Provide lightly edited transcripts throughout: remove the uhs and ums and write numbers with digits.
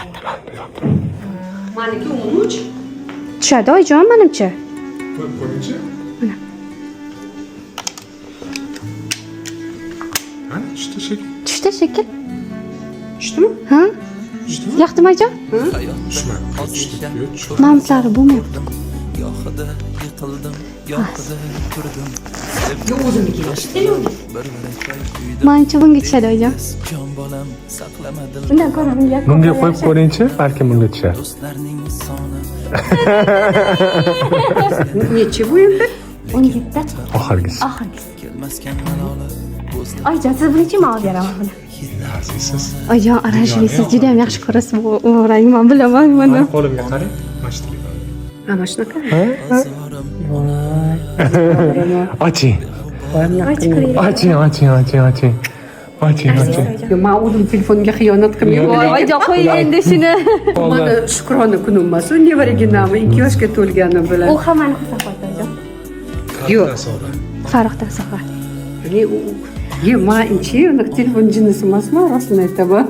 Yondimi? Maniki 13. Tushadi, oyijon, manimcha. Qo'yib ko'ringchi. Mana. Qani, tushdi shekil. Tushdi shekil. Tushdimi? Ha? Tushdimi? Yoqdimi, oyijon? Tushmadi. Tushdi. Yo'q, tushmadi. Mamtlari bo'lmayapti. Gohida yiqildim, gohida turdim. Yo'q, o'zimniki yaxshi telefon. Bir varaq kuydim. Manimcha, bunga tushadi, oyijon. Jon bolam, saqlamadim. Bundan ko'ra bunga. Bunga qo'yib ko'ringchi, balkim bunga tushar. Do'stlarning soni Nechi bu endi? 17. Oxirgisi. Oxirgisi. kelmaskan malola. Bo'zlab Oyijon, siz buni man olib beraman buni. Arziysiz. Oyijon, оранжевый siz juda ham yaxshi ko'rasiz bu rangni, man bilaman buni. Mani qo'limga qarang. Mana shu telefon. Ha, mana shunaqa. Oching. Ochib ko'ring. Oching, oching, oching, oching. Oching, oching. Yo'q, man o'zim telefonga xiyonat qilmayman. Voy, oyijon, qo'ying endi shuni. Mani shukrona kunim emas, u nevaraginam 2 yoshga to'lgani bilan. U hammani xursand qildi, oyijon. Yo'q. Farruxdan sovg'a. Ye, man inchi unaqa telefon jinnisi emasman, rostini aytaman.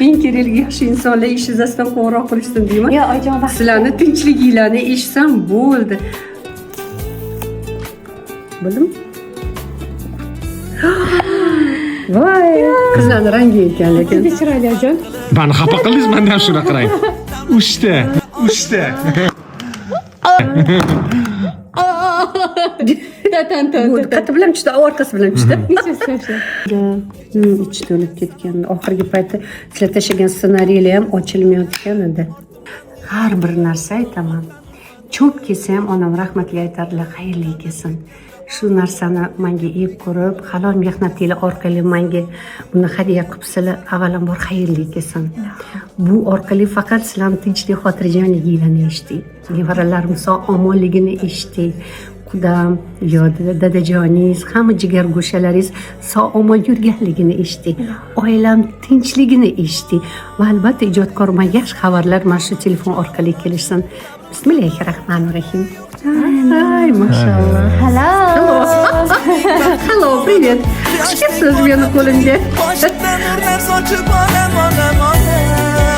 Eng kerakli yaxshi insonlar ish yuzasidan qo'ng'iroq qilishsin deyman. Yo'q, oyijon, vaqt. Sizlarni tinchliginglarni eshitsam bo'ldi. Bildimi? Voy, qizlarni rangi ekan lekin. Juda chiroyli, oyijon. Mani xafa qildingiz, manda ham shunaqa rang. Uchta, uchta. Tan tan. Bu Qati bilan tushdi, orqasi bilan tushdi. Nechasi o'sha? Ichi to'lib ketgan. Oxirgi payti sizlar tashlagan ssenariylar ham ochilmayotgan edi. Har bir narsa aytaman. Cho'p kelsa ham onam rahmatli aytardilar, xayrli kelsin. Shu narsani menga ep ko'rib, halol mehnatinglar orqali menga buni hadya qilibsizlar, avvalambor xayrli kelsin. Bu orqali faqat sizlarni tinchlik, xotirjamliginglarni eshitdik. Nevaralarim sog' omonligini eshitdik. Qudam, yo dadajoningiz, hamma jigar go'shalaringiz sog' omon yurganligini eshitdik. Oilam tinchligini eshitdik. Va albatta ijodkor man yaxshi xabarlar mana shu telefon orqali kelishsin. Bismillahirrohmanirrohim. Ay, mashalloh. Hello. Hello, привет. Xush kelibsiz meni qo'limga. Boshimdan nurlar sochib olam, olam, olam.